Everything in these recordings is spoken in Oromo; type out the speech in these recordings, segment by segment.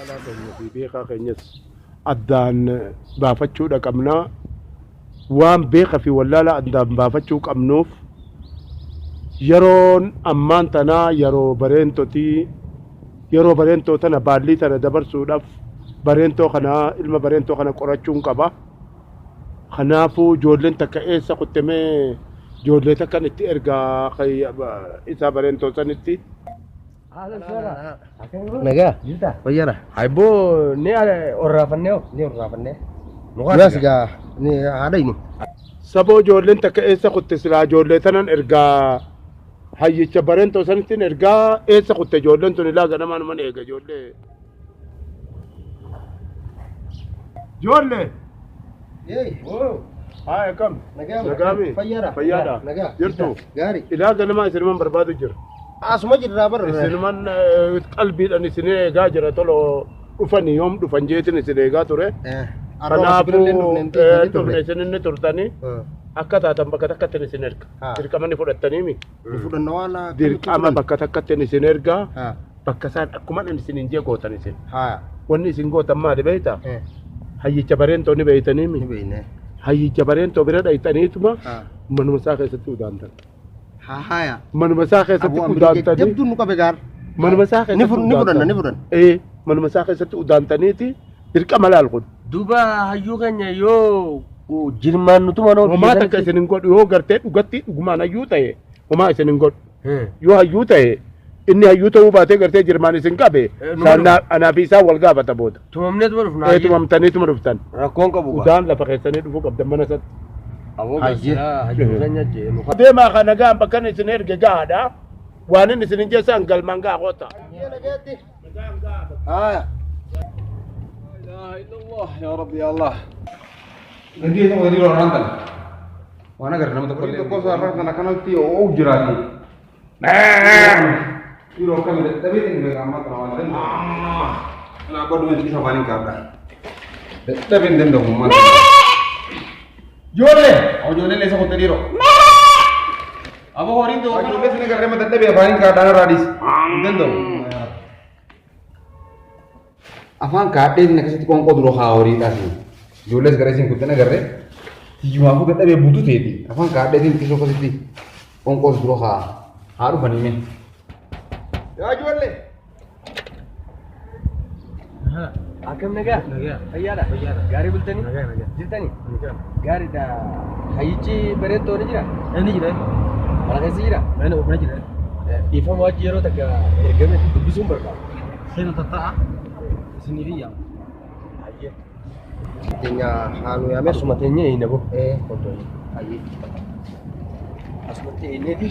Wallaalaa keenya fi beekaa keenyas addaan baafachuudha qabna. Waan beeka fi wallaalaa addaan baafachuu qabnuuf yeroon ammaan tanaa yeroo bareentotii yeroo bareentoo tana baallii tana dabarsuudhaaf bareentoo kana ilma bareentoo kana qorachuun qaba. Kanaafuu ijoolleen takka eessa kutte mee ijoollee takkan itti ergaa isaa bareentoo sanitti. Nagaa. Jirta? Fayyaadha. Haiboo ni orraafannee hoo? Ni orraafannee. Duraas egaa ni haadha inni. Saboo ijoolleen takka eessa kutte silaa ijoollee tanan ergaa hayyicha bareentoo sanittiin ergaa eessa kutte ijoolleen tun ilaa ganamaan man eega ijoollee. Ijoollee. Haa akkam. Nagaa. Nagaami. Fayyaadha. Fayyaadha. Nagaa. Jirtu. Gaarii. Ilaa ganamaa isinuman barbaadu jira. Asuma jirraa bara. Isinuman qalbiidhaan isin eegaa jira toloo dhufanii yoom dhufan jeetin isin eegaa ture. Kanaafuu dhufne isin inni turtanii akka taatan bakka takkatti isin erga. Dirqama ni fudhattanii mi? Fudhanna waan Dirqama bakka takkatti isin erga. Bakka isaan akkuma inni isin hin jee gootan isin. Wanni isin gootan maali beektaa? Hayyicha bareentoo ni beektanii mi? Ni beekne. Hayyicha bareentoo bira dhayxaniituma manuma isaa keessatti udaantan. Haaya. Manuma isaa keessatti udaantanii. Jabduun nu qabe gaar. Manuma isaa Ni keessatti fudhanna ni fudhanna. Ee manuma isaa keessatti udaantaniiti dirqama laal kun. Duuba hayyuu keenya yoo jirmaan nutuma noo Homaa takka isin hin godhu yoo gartee dhugatti dhugumaan hayyuu ta'e homaa isin hin godhu. Yoo hayyuu ta'e inni hayyuu ta'uu baatee gartee jirmaan isin qabe anaa fi isaan wal gaafata booda. Tumamneetuma dhufna. Ee tumamtaniituma dhuftan. Rakkoon qabu. Udaan lafa keessanii dhufuu qabdan mana isatti. Aboo gaasiraa hayyuu keenya jee nu Deemaa kana gahaan bakka inni isin erge gahaadha. Waan inni isin hin jeessan galmaan gahaa koota. Haaya. لا اله الا الله يا رب يا الله Nanti sama tadi orang nonton. Mana gara nama tokko tokko sarara kana kanatti oo jiraati. Yeroo akkamii dadhabee hin beeku amma kana waan danda'u. Kana abbaa dhuma xiqqisoo afaan hin kaadha. Dadhabee hin danda'u ammaa kana. Ijoollee! Ijoolleen eessa kutte dhiiroo? Aboo horiin ta'uu ijoollee sini garree ma dadhabee afaan hin kaadhaan irraa dhiisi. Hin danda'u. Afaan kaadhee inni akkasitti qoonqoo dura haa horiidhaaf. Ijoollees gara isin kutte agarree tiyyumaafuu dadhabee buutu teeti. Afaan kaadhee isin xiqqisoo akkasitti qoonqoos dura haa haa dhufanii mee. Yaa ijoollee! Akkam nagaa? Nagaa. Fayyaadha? Fayyaadha. Gaarii bultanii? Nagaa, nagaa. Jirtanii? Nagaa. Gaariidha. Hayyichi bareettoo ni jira? Inni jira. Mana keessa jira? Mana mana jira. Dhiifama wajji yeroo takka ergame dubbisuun barbaada. Seena tatta'a. Isinii fi yaama. Hayyee. Teenya haanu yaame. Asuma teenya eeyina boo. Ee. Hayyee. Asumatti eenyeeti.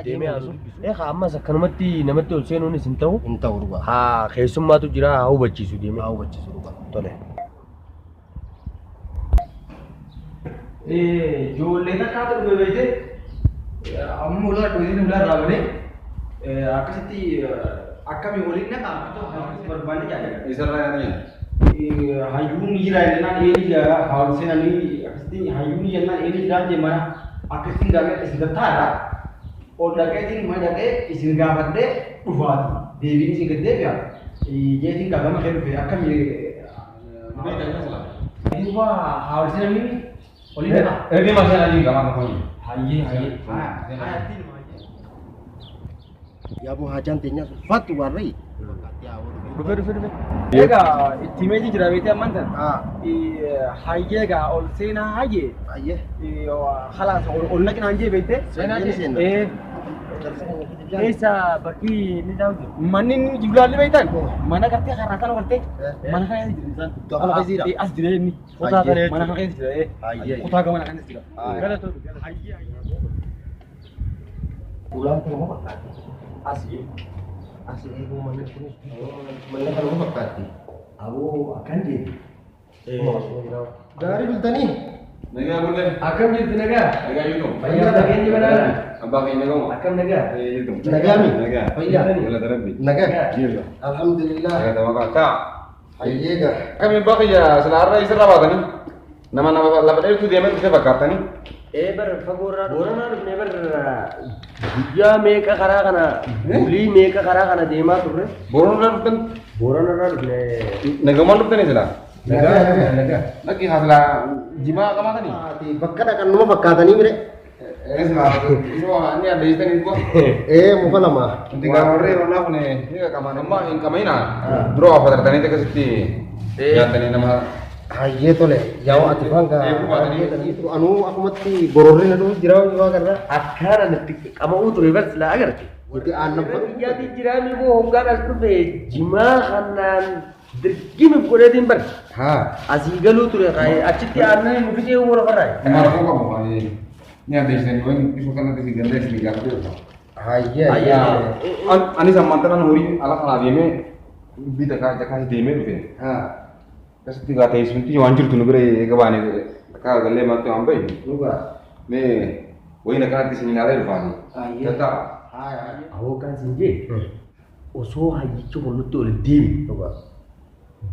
Deemee haasu. Ee haa ammas akkanumatti namatti ol seenuunis hin ta'u. Hin ta'u dhugaa. Haa keessummaatu jira haa hubachiisu deemee. Haa hubachiisu dhugaa. Tole. Ijoollee takkaatu dhufe beekte amma ulaa dhohiin ulaa irraa banee akkasitti akkamii waliin naqa barbaanne jaalladha. Isarraa yaada nyaata. Hayyuun jira jennaan eeni jira haawul seenanii akkasitti hayyuun jennaan eeni jira jee mana akkasitti gaafadhe isin tattaadha. Ol dhaqeetiin mana dhaqee isin gaafadhee dhufaati. Deebiin isin gad deebi'a. Jeetiin gaafama kee dhufe akkamii duuba haawul seenanii olii dhaqa. Ergi maseen adiin gamaa kan foonii. Hayyee hayyee. Yaaboo haajaan teenyaa ulfaattu waarree. Dhufe dhufe dhufe. Egaa itti himee jira beekte ammaan tana. Haa. Hayyee egaa ol seenaa hayyee. Hayyee. Halaas ol naqinaan jee beekte. Seenaa jee? Seenaa. Ee. Keessa bakki inni taa'u Manni inni jiru beektan mana gartee karaa kana gartee mana kana keessa jira isaan. Kutaa kana keessa jira? Ee, As jira inni. Kutaa kana Mana kana keessa jira. ee. Hayyee. Kutaa gama kana keessa jira. Galatoon. Hayyee hayyee. Ulaan kana ma fakkaatti? Asii. Asii eeguu manni kunis manni kana ma fakkaatti? Aboo akkan jeetu. Gaarii bultanii? Nagaa bullee. Akkam jirtu nagaa? Nagaa jirtu. Fayyaa nageenyi banaana. Abbaa keenya nagama. Akkam nagaa? Jirtu. Nagaami? Nagaa. Fayyaa? Galata Rabbi. Nagaa? Jirra. Alhamdulillah. Nagaa ta'uu taa. Hayyee gaa. Akkamiin abbaa kiyya sila har'a isirra baatanii nama nama lafa dheertuu deemee dhufe fakkaatanii. Ee bar fagoo irraa Booranaa dhufnee bar guyyaa meeqa karaa kana bulii meeqa karaa kana deemaa turre. Booranaa dhuftan? Booranaa irraa dhufne. Nagamaan dhuftanii silaa? Nagaa nagaa nagaa. Lakki haa silaa jimaa qamaatanii? Ati bakka dhaqan numa fakkaatanii mire. Ee silaa isoo inni addeessitanii duuba. Ee muka lama. Inti gaafa warree kun ni qaqqamaan amma hin qamayinaa. Dura waa fatartanii akkasitti nyaatanii nama. Hayyee tole yaa'u ati faan gaa. Eeguu baatanii. Anuu akkumatti gororri na dhufu jira waa garra. Akkaana natti qama'uu ture bar silaa agarte. Wanti aannan Yeroo biyyaatii jiraanii boo hoggaan as dhufe jimaa kanaan dirqimi godheetiin bar. Haa. Asii galuu ture achitti aannan nu fixee warra farraa. Maal qabu ni addeessitanii waan ifa kanatti si ganda isin gaafate dhufa. Hayyee hayyee. Anis ammaan tanaan horii ala kanaa deemee bita kaas deemee dhufe. Haa. Akkasitti gaa teessumti waan jirtu nu bira eega baane takkaa gallee maatti waan bahe. Dhugaa. Mee wayina kanatti isin ilaalee dhufaani. Hayyee. Tataa. Hayyee. Hoggaan siin jee osoo hayyichi kun nutti ol deemi. Dhugaa.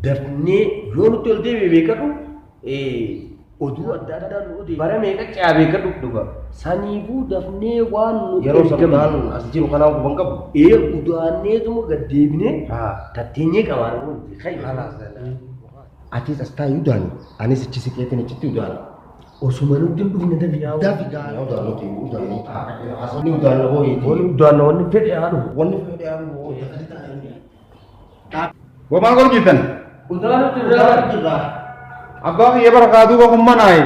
Dafnee yoo nutti ol deebi'e beekadhu oduu adda addaa nu odeessu. Bara meeqa ce'aa beekadhu. Dhugaa. Saniifuu dafnee waan nu Yeroo ergamne sabdaan as jiru kanaan quban qabu. ee udaanneetuma gad deebinee Haa. tatteenyee qabaana kun kai. Atis as taa'ii udaani. Anis achi siqeetiin achitti udaana. Osuma nutti hin dhufne dafi yaa. Dafi gaa udaanoti udaani. Haasofni udaanna booyeeti. Wanni udaanna wanni fedhe haa dhufu. Wanni fedhe haa dhufu. Wamaa godhu jirtan? Udaanutti irraa. Jirra. Abbaa kiyya bara kaa duuba kun manaaye.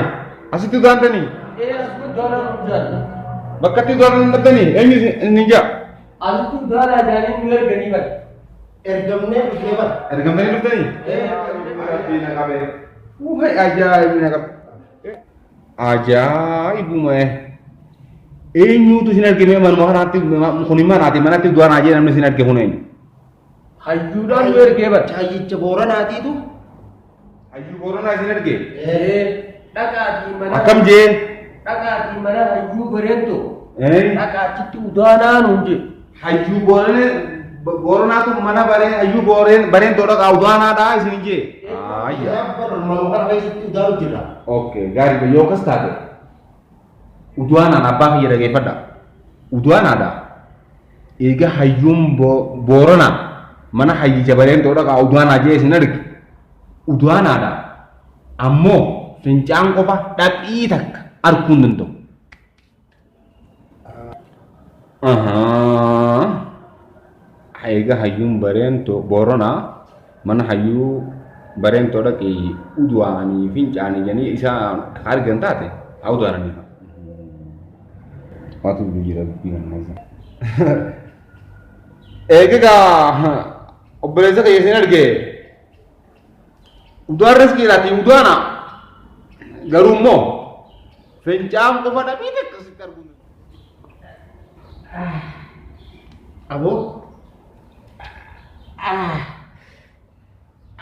Asitti udaantanii? Ee asuma udaanaa udaanna. Bakka itti udaanan dhabdanii eenyu isin hin jaa? Asitti udaanaa jaanii nu erganii bara. Ergamnee dhufnee bara. Ergamtanii dhuftanii? Rabbii na qabe. Uuhee ajaa'ibni na qabe. Ajaa'ibuma. Eenyuutu isin arge mee manuma kanaatti kun manaati manatti udaanaa jee namni isin arge kun eenyu? Hayyuudhaan nu ergee bara. Hayyicha booranaatiitu. Hayyuu Booranaa isin arge? Ee dhaqaatii mana. Akkam jee? Dhaqaatii mana hayyuu bareeddoo. Dhaqaa achitti udaanaa nuun jee. Hayyuu Booranaatu mana baree hayyuu booreen bareen toodha qaa udaanaadhaa isin jee. Ayya. Manuma kana keessatti udaanu jira. Okay, gaariidha yoo akkas taate udaanaan abbaa kiyya dhageeffadha. Udaanaadha. Eega hayyuun Booranaa mana hayyicha bareen toodha qaa udaanaa jee isin arge. Udaanaadha. Ammoo fincaan qofa dhaphii takka arguu hin danda'u. Ahaa. Eega hayyuun bareentoo Booranaa mana hayyuu bareentoo dhaqee udu'aanii fincaanii jedhanii isa argan taate haa udu'aananii. Waatu jira dubbii kana keessa. Eega gaa obboleessa kiyya isin arge udu'aan riskiidhaati udu'aana garuu immoo fincaan qofa dhabii takka sitti arguu. Aboo.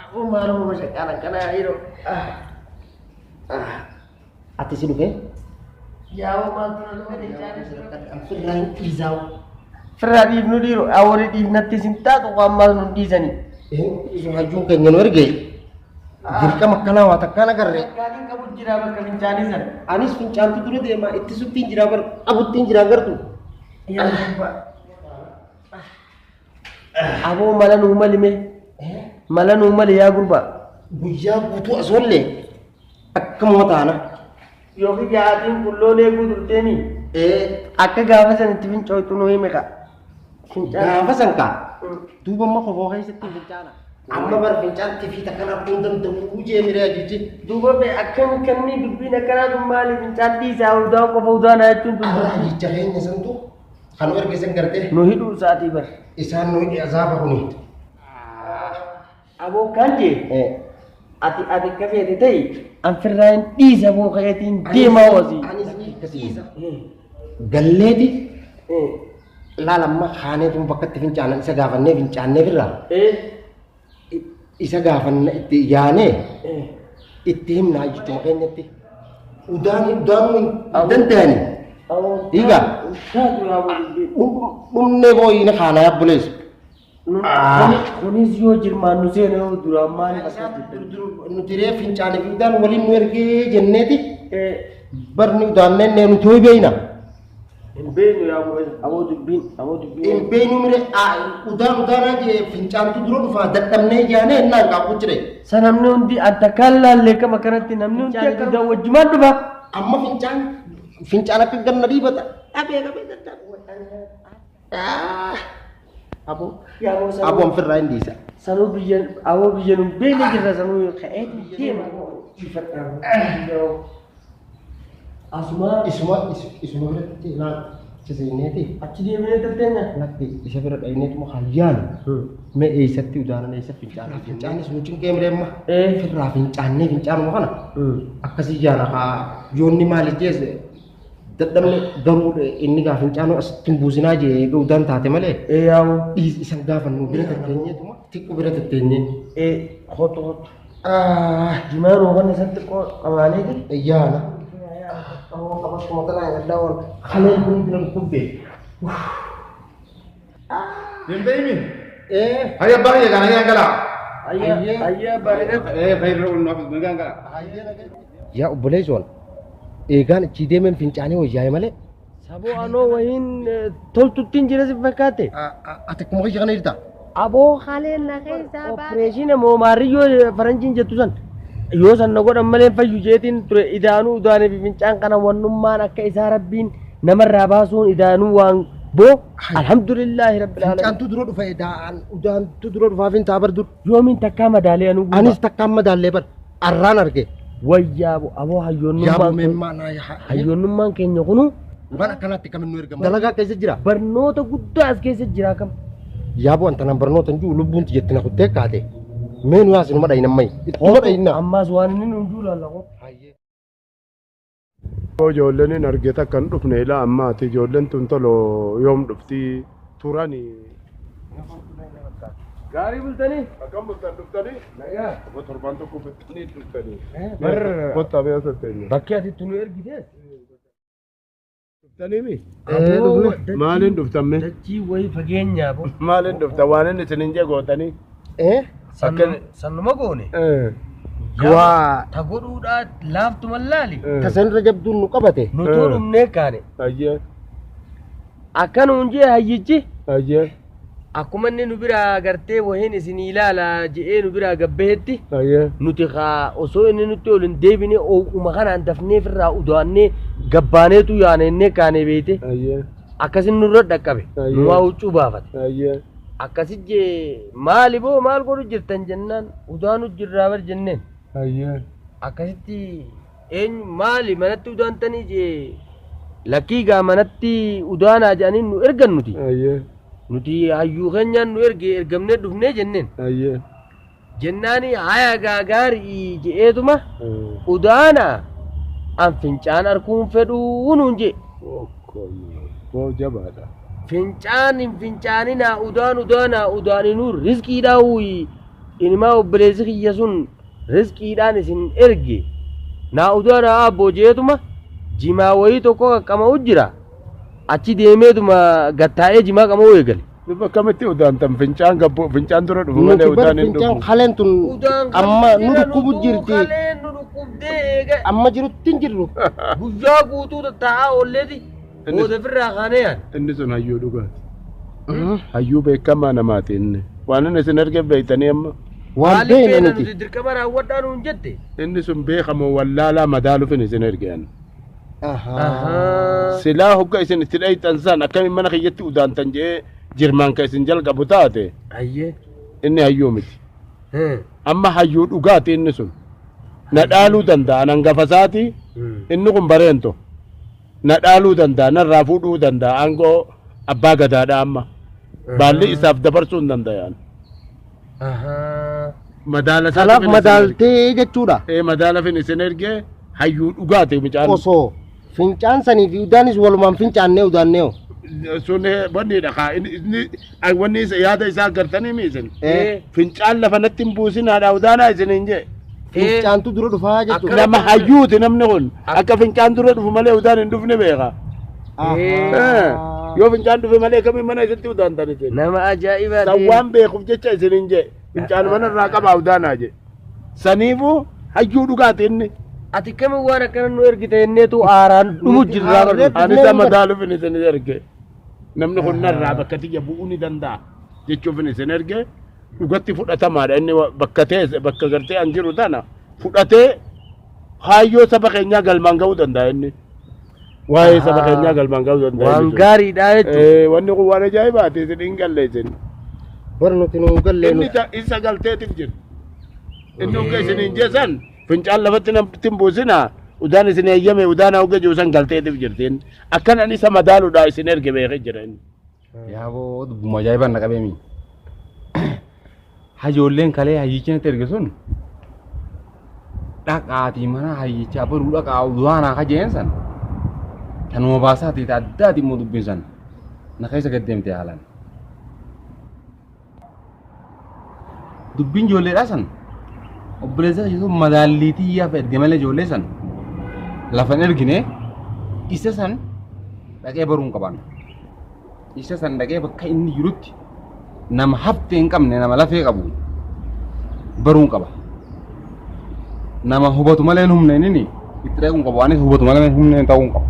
Aboo maaluma mashaqaan akkanaa yeroo. Ati si dhufee? Yaa'oo maaltu na dhufe jechaa Firraa hin dhiisaa. Firraa dhiifnu dhiiru awwaali dhiifnatti isin taatu waan maal nu dhiisanii. Hayyuun keenya nu erge. Dirqama akkanaa waa takkaan agarre. Gaariin qabu jira bakka fincaanii sana. Anis fincaantu dura deema ittisuttiin jira bar qabuttiin jira gartu. Aboo mala nuu mali mee? Mala nuu mali yaa gurbaa. Guyyaa guutuu asoollee akkamuma taana. Yookiin yaatiin qulloon eeguu turteeni. Ee Akka gaafa sanitti fincooytu nu hime ka. Fincaan. gaafa san kaa duuba amma kofoo keessatti fincaana. Amma bar fincaan tifii takkan arguu hin danda'u jee miree ajichi. Duuba be akkam kanni dubbiin akkanaa tun maali fincaan dhiisaa udaa qofa udaanaa jechuun tun. Arra ajicha keenya santu kan nu erge san gartee Nu hidhuu isaatii bar. isaan nu hidhe azaaba kuni. Aboo kan jee ati ati akka feete ta'i an firraa hin dhiisa boo ka'eetiin deemaa hoosii. Anis akkasii. Galleeti laal amma kaaneetu bakka itti fincaanan isa gaafannee fincaannee birraa isa gaafanna itti yaanee itti himna jechuma keenyatti. Udaan udaanuu hin danda'ani. Dhiiga. Dhumnee booyina kaana yabbuleessu. Kunis yoo jirmaan nu seene yoo duraan maaliif akkas jettan? Nuti ree fincaanii fi udaan waliin nu ergee jenneeti. Barni udaanneen nee nuti hoy beeyna. Hin beeknu yaa aboo dubbiin aboo dubbiin. Hin beeynu mire udaan udaanaa jee fincaantu dura dhufaa dadhabnee yaanee ennaan qaaquu jire. Sa namni hundi an takkaan laallee kam akkanatti namni hundi akka udaan wajjumaan dhufa. Amma fincaan fincaan akka ganna dhiibata. Dhabee qabee dadhabe. Aboo aboo ofirraa hin dhiisa. Sanuu biyya aboo biyya nu beekne jirra sanuu ka'ee deema. Asuma Isuma isuma biratti ilaal siseeneeti. achi deemnee tatteenya. Lakki isa bira dhayneetuma hayyaan mee eessatti udaanan eessa fincaana fincaanis nu cinqee miree amma firraa fincaannee fincaanuma kana akkasii yaana haa yoonni maali jees dadhabne garuu inni gaa fincaanuu asitti hin buusinaa jee eega udaan taate malee Ee yaa'u. dhiis isan gaafannu bira tatteenyeetuma xiqqoo bira tatteenyee. Ee kootu kootu. Jimaan hookan isaan xiqqoo qabaaneeti. Yaana. Akkuma kanaa gaddaa waan kaleen kun bira kubbee. Deemtee Ee. Hayya abbaa kiyya kana hayya galaa. Ayyaa ayyaa bareeda. Eh khayr ol naaf nagaan galaa. Yaa obboleessoon eegaan achii deemeen fincaanii wayyaa'e malee. Saboo anoo wayiin toltutti hin jira si fakkaate. Ati akkuma kiyya kana jirta. Aboo haleen na keessa opereeshina moomaariyyoo faranjiin jettu san yoo san na godhan malee fayyu jeetiin ture idaanuu udaanii fi fincaan kana wannummaan akka isaa rabbiin namarraa baasuun idaanuu waan boo alhamdulillaahi rabbil aalamiin. Fincaantu dura dhufa edaan udaantu dura dhufaaf hin taabar dur. Yoomiin takkaa madaalee anuu guuba. Anis takkaan madaallee bar arraan arge. Wayyaa aboo Yaa hayyoonnummaan meemmaa naa yaa. hayyoonnummaan keenya kunu Waan akkanaatti kamiin nu ergama. Dalagaa keessa jira. barnoota guddaa as keessa jira kam. Yaa bu'an tanaan barnoota hin jiru lubbuun jetti na kuttee kaate. Mee nu yaasinuma dhayina ammayi. Ittuma dhayina. Ammaas waan inni nu duulaalla koo. Ijoolleen hin argite akka hin dhufne ilaa ammaati ijoolleen tun tolo yoom dhufti turani. Gaarii bultanii? Akkam bultan dhuftanii? Nagaa. Obbo torbaan tokko bultanii dhuftanii. Bar- Kottaa biyya sasseenya. Bakki ati itti nu ergitees. Dhuftanii mi? Aboo Maaliin dhuftan mee? Dachii wayii fageenyaa boo. Maaliin dhuftan waan inni isin hin jegootanii? Eh? Sannuma goone. Waa Ta godhuudhaa laaftuma laali. tasanirra jabduun nu qabate. Nutuu dhumnee kaane. Ayyee. Akka nuun jee hayyichi Ayyee. akkuma inni nu biraa gartee wahiin isin ilaala je'ee nu biraa gabbahetti Ayyee. nuti kaa osoo inni nutti ol hin deebine ooguma kanaan dafnee firraa udaannee gabbaaneetu yaanennee kaane beeyte Ayyee. akkasin nurra dhaqqabe Ayyee. numaa huccuu baafate. Ayyee. Akkasi jee maali boo maal godhu jirtan jennaan udaanu jirraa bar jenneen. Ayyee. Akkasitti eenyu maali manatti udaantanii jee lakkii gaa manatti udaanaa jedhanii nu ergan nuti. Ayyee. Nuti hayyuu keenyaan nu erge ergamnee dhufnee jenneen. Ayyee. Jennaani haya gaa gaarii je'eetuma udaanaa an fincaan arkuun fedhuu nuun jee. Koo jabaadha. Fincaan hin fincaaninaa udaan udaanaa udaaninuu rizqiidhaa wuyi inimaa obboleessi kiyya sun rizqiidhaan isin erge naa udaanaa abboo jeetuma jimaa wayii tokko qaqqama'u jira achi deemeetuma gattaa'ee jimaa qama'uu eegale. Dubba akkamitti udaantan fincaan gabbu fincaan dura dhufu malee Nuti bar udaan hin fincaan dhufu. kaleen tun amma nu dhukkubu jirti. Kaleen nu dhukkubdee eega Amma jirutti hin jirru. guyyaa guutuu taa'aa oolleeti booda ofirraa kaanee yaad. Inni sun hayyuu dhugaati. Hayyuu beekamaa namaati inni. Waan inni isin erge beektanii amma. Waan Maaliif beekne beena nuti. nuti dirqama raawwadhaa nuun jette. Inni sun beekamoo wallaalaa madaaluufin isin erge ani. Ahaa. Silaa hogga isin itti dhayxan san akkamiin mana kiyyatti udaantan jedhee jirmaan ka isin jalqabu taate Ayyee. inni hayyuu miti. Amma hayyuu dhugaati inni sun. Na dhaaluu danda'a nan gafasaati inni kun bareento. Na dhaaluu danda'a narraa fuudhuu danda'a aangoo abbaa gadaadha amma. Baalli isaaf dabarsuu hin danda'an. Madaala isaa Kanaaf madaaltee jechuudha. Ee madaala fin isin ergee hayyuu dhugaati mucaan. Osoo fincaan sanii fi udaanis walumaan fincaannee udaannee hoo. Sun wanniidha kaa inni wanni isa yaada isaa gartanii mi isin. Eh. Fincaan lafa natti hin buusin haadha udaanaa isin hin jee. Fincaantu dura dhufaa jechuudha. Nama hayyuuti namni kun akka fincaan dura dhufu malee udaan hin dhufne beeka. Eh, Yoo fincaan dhufe malee kamiin mana isatti udaantan isin. Nama ajaa'ibaa San waan beekuuf jecha isin hin jee. Fincaan mana irraa qabaa udaanaa jee. Saniifuu hayyuu dhugaati inni. Ati kami waan akkana nu ergite jenneetu aaraan dhumu jirraa barnu. Ani isa madaaluuf isin erge. Namni kun narraa bakka tiyya bu'uu ni danda'a jechuuf isin erge. Dhugatti fudhatamaadha inni bakka teesse bakka gartee an jiru tana fudhatee kaayyoo saba keenyaa galmaan ga'uu danda'a inni. Waa'ee saba keenyaa galmaan ga'uu danda'a. Waan inni sun. gaariidha jechuudha. Wanni kun waan ajaa'ibaati isin hin galle isin. Bar nuti nu gallee Inni nuti. isa galteetiif jira. Inni hogga isin hin jeessan fincaan lafatti namatti hin buusinaa. Udaan isin eeyyame udaan hogga jiru san galteetiif jirti inni. Akkan ani isa madaaluudhaa isin erge beekee jira inni. Yaaboo dubbuma ajaa'ibaan na qabeemi. Hajoolleen kalee hayyicha natti erge sun dhaqaatii mana hayyichaa baruu dhaqaa udaanaa kajeen san tanuma baasaati ta addaati immoo dubbiin san na keessa gad deemte haalaan. Dubbiin ijoolleedhaa san obboleessa sun madaallii tiyyaaf erge malee ijoollee san lafa hin ergine isa san dhaqee baruu hin qaban. Isa san dhaqee bakka inni jirutti nama haftee hin qabne nama lafee qabu baruun qaba. Nama hubatu malee hin humne inni itti dhaquu hin qabu. Anis hubatu malee humne hin ta'uu hin qabu.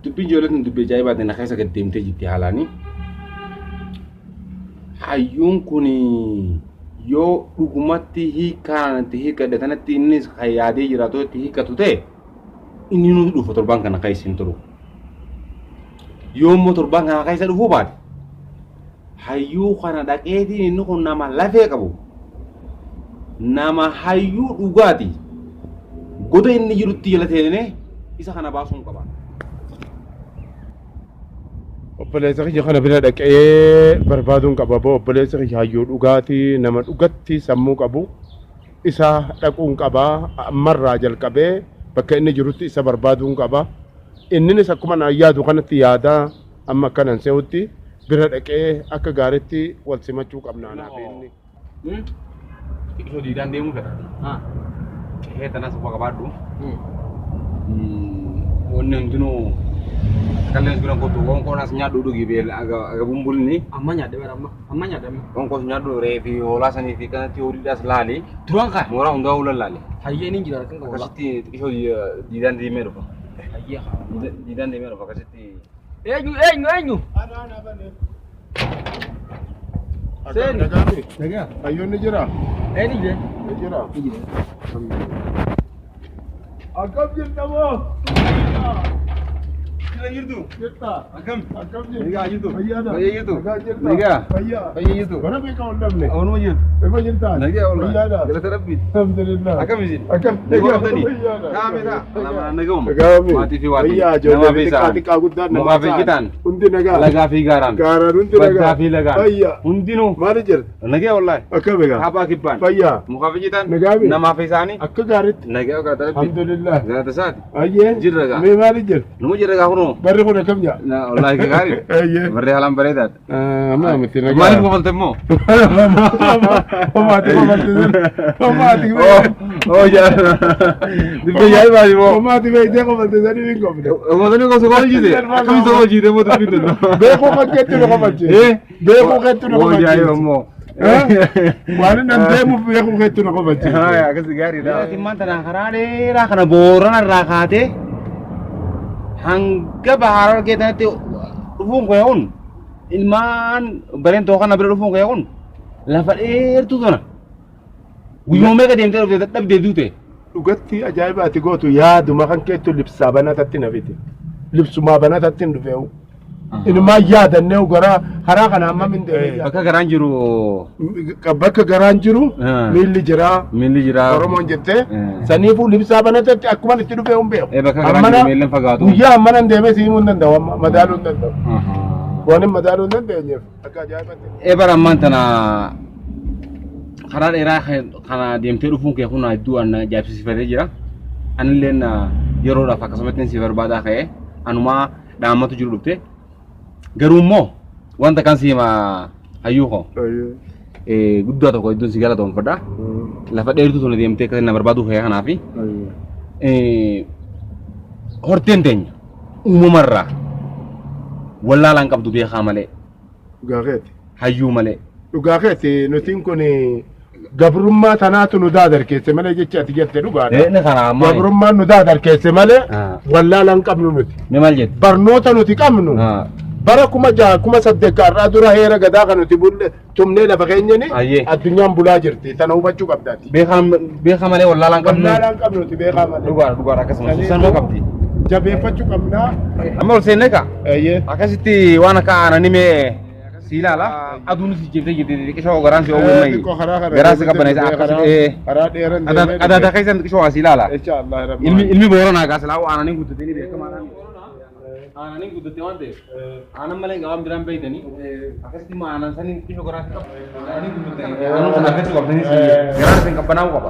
Dubbiin ijoollee tun dubbii ajaa'ibaati na keessa gad deemtee jirti haalaanii. Hayyuun kun yoo dhugumatti hiikaa itti hiikkadhe kanatti innis kan yaadee jiraatu itti hiikkatu ta'e inni nuti dhufa torbaan kana keessa hin turu. Yoo immoo torbaan kana keessa dhufuu baate hayyuu kana dhaqeetiin inni kun nama lafee qabu nama hayyuu dhugaati goda inni jirutti jala seenee isa kana baasuun qaba. Obboleessa kiyya kana bira dhaqee barbaaduun qaba boo obboleessa kiyya hayyuu dhugaatii nama dhugatti sammuu qabu isa dhaquun qaba ammarraa jalqabee bakka inni jirutti isa barbaaduun qaba. Inninis akkuma naan yaadu kanatti yaada amma akkanan se'utti bira dhaqee akka gaariitti wal simachuu qabna anaa fi inni. Xiqqishoo diidaan deemuu fedha. Qe'ee tanas quba qabaadhu. Wanni hundinuu kalleen bira kottu qoonqoon as nyaadhu dhugi beel aga bumbulni. Amma nyaadhe bara amma. Amma nyaadhe amma. Qoonqoos nyaadhu re'ee fi hoolaa sanii fi kanatti horiidhaas laali. Duraan kaa. Mooraa hundaa hulan laali. Hayyee ni jira kan qabu. Akkasitti xiqqishoo diidaan deemee dhufa. Hayyee haa. Diidaan deemee dhufa akkasitti. Eenyu eenyu eenyu? Seeni. Nagaa. Hayyoon ni jira? Eenyu jee? Ni jira. Akkam jirta moo? Jira jirtu. Jirta. Akkam. Akkam jirta? Nagaa jirtu. Fayyaadha. Fayyaa jirtu. Nagaa jirta. Nagaa. Fayyaa. Fayyaa jirtu. Bara beekaa ol dhabne. Oonuma jirtu. Efa jirta? Nagaa oolmaa. Fayyaadha. Galata rabbiiti. Alhamdulillah. Akkam isin? Akkam. Nagaa qabdanii? Fayyaadha. Kaame ta'a. Nama nagahuma. Nagaame. Maatii fi waatii. Fayyaa Namaa ijoollee fi xiqqaa isaan. xiqqaa guddaan namaa Mukaa fi ta'an. citaan. Hundi nagaa. Lagaa fi gaaraan. Gaaraan hundi nagaa. Baddaa fi lagaan. Fayyaa. Hundinuu. Maali jirta? Nagaa wallaahi. Akkam egaa? Kaabaa kibbaan. Fayyaa. Mukaa fi citaan. Nagaame. Namaa fi isaanii. Akka gaariitti. Nagaa galata rabbiiti. Alhamdulillah. Galata isaati. Ayyee. Jirra gaa. Mee maali jirta? Numa jirra gaa kunoo. Barri kun akkam jaa? Wallaahi gaarii. Ayyee. Barree haalaan bareedaadha. Amma miti nagaa. Maaliif kofalta immoo? Homaati kofalte. Homaati. Oh jaa. Dubbii ajaa'ibaati moo? Homaati beektee kofalte sanii hin kofne. Uummatni gosa kofalchiise. Akkamitti kofalchiise immoo dubbiin tun? Beekuu kan keetti nu kofalchiise. Beekuu keetti nu Oh ajaa'iba kofalchiise. immoo. Waan inni an deemuuf beekuu keetti nu kofalchiise. Akkasii gaariidha. Timmaan tana karaa dheeraa kana Boorana irraa kaatee hanga Bahaara argee tanatti dhufuun kee kun ilmaan bareentoo kana bira dhufuun kee kun lafa dheertuu tana. Guyyuma meeqa deemtee dhufte dadhabdee duute. Dhugatti ajaa'iba ati gootu yaaduma kan keettu libsaa banatatti na fide. Libsumaa banatatti hin dhufeewu. Inumaa yaadannee gara karaa kana hammam hin deemee Bakka garaan jiru Bakka garaan jiru Ah. miilli jiraa. miilli jira. Oromoon jettee saniifuu libsaa banatatti akkuma itti dhufee hin beeku. Bakka garaan jiru miilli hin fagaatu. Guyyaa hammana hin deemee si himuu hin danda'u amma madaaluu hin danda'u. Waan hin madaaluu hin dandeenyeef akka ajaa'ibatti. Bara ammaan tana karaa dheeraa kana deemtee dhufuun kee kun hedduu an ajaa'ibsiifatee jira. Anilleen yeroodhaaf akkasumatti si barbaadaa ka'ee anumaa dhaammatu jiru dhufte. Garuu immoo wanta kan si hima hayyuu koo guddaa tokko hedduun si galatoomfadha. Lafa dheertuu tun deemtee akka na barbaaduu kee kanaafi horteen teenya uumamarraa wallaalaan qabdu beekaa malee Dhugaa keeti. hayyuu malee. Dhugaa keeti nutiin kun Gabrummaa tanaatu nu daadarkeesse malee jechi ati jette dhugaadha. Inni kana ammaa. Gabrummaan nu daadarkeesse malee Ah. wallaala hin qabnu nuti. Mee maal jette? Barnoota nuti qabnu Ah. bara 6000 8000 kaarraa dura heera gadaa kan nuti bulle tumnee lafa keenyani Ayyee. addunyaan bulaa jirti. Tana hubachuu qabdaati. Beekaa malee wallaalaan qabnu. Wallaala hin qabnu nuti beekaa malee. Dhugaadha dhugaadha akkasuma. Sanuma qabdi. Jabeeffachuu qabnaa. Amma ol seennee kaa? Eeyyee. Akkasitti waan akka aananii mee si ilaala. Aduun si jettee jirti xiqqishoo garaan si oowwee mayi. Xiqqoo karaa kana Garaan si qabbaneessa deemee akkasitti. Karaa dheeran deemee Adaadaa keessan xiqqishoo waa si ilaala. Insha Allah Rabbi. Ilmi booranaa kaa silaa aananii guddatee ni beekamaadha. Aananii guddatee waan ta'eef aanan malee gabaan biraan beeytanii akkasitti immoo aanan sanii xiqqishoo garaan si qabu. Aananii guddatee aanan sana argachuu qabdanii garaan isin qabbanaa'uu qaba.